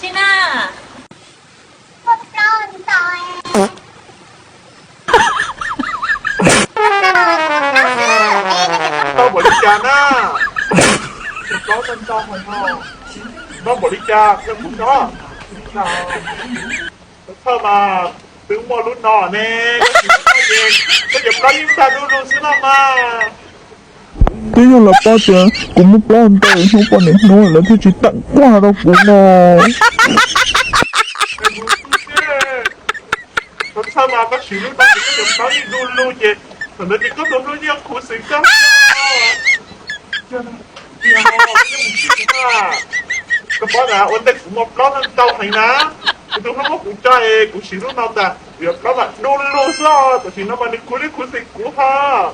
Tsis na, tau npaum li cas na? Tau npaum li cas, koj txhob mas, twb muaj lub no ne, koj tsis muaj ces koj cov plaub yeej tag du lug xwb no mas. Twb yog lawv paub tias kuv muaj plaub ntau hnub poj niam hnub lawv thiaj tsis tawm kuaj rau kuv no. Koj txhob mas, koj siv lub no ces koj cov plaub yeej du lug ces thaum ntawd ces koj tus hlub yeej khuv xim koj. Koj paub na, ua ntej kuv muaj plaub ntau heev na, kuv tus hlub muab kuv tso es kuv siv lub no tas kuv cov plaub mas du lug xwb, tam sim no mas nws khuv li khuv xim kuv hos.